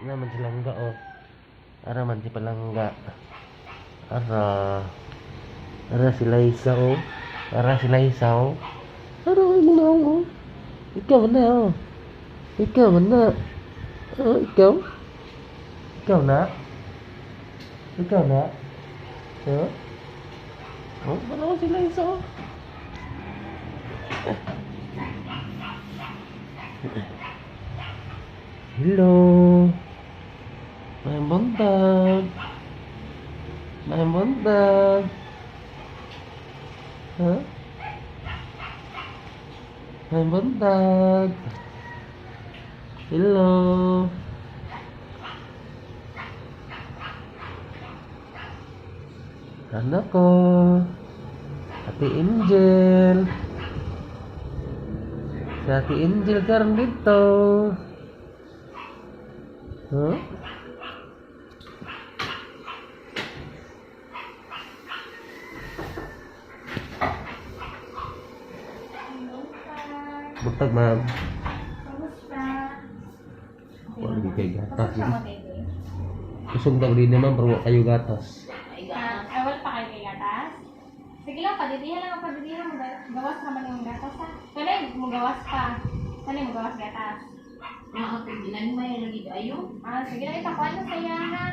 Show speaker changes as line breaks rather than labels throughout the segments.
Naman si Langga oh. Ara man si Palangga. Ara. Ara si Liza oh. Ara si Liza oh. Ara ay mo na oh. Ikaw na oh. Ikaw na. Oh, ikaw. Ikaw na. Ikaw na. Oh. Oh, ano si Liza oh. Hello. May buntag. May buntag. Huh? May buntag. Hello. Anak ko. Ate Angel. Si Ate Angel karon dito. Huh? Buntag, ma'am.
Kamusta?
Wala lagi kay gatas.
Kamusta mo, baby?
Kusog daw din naman pero wa kayo gatas.
Ah, ay, wala pa kayo kay gatas? Sige lang, padidihan lang ang padidihan mo. Gawas naman yung gatas, ha? Kanay, mugawas pa. Kanay, mugawas gatas.
Nakapag-ginagmay lagi ayo.
Ah, sige lang, itakuan na saya, ha?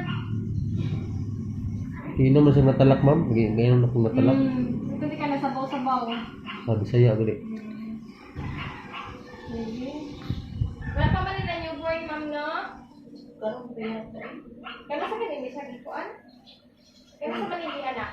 Hindi naman siya natalak, ma'am. Ngayon na akong natalak.
Ito di ka na sabaw-sabaw.
Sabi saya, gali.
Sige. Wala pa man nila newborn, ma'am, no?
Karon pa yata.
Kaya sa kanila siya gikuan? Kaya sa manili, anak?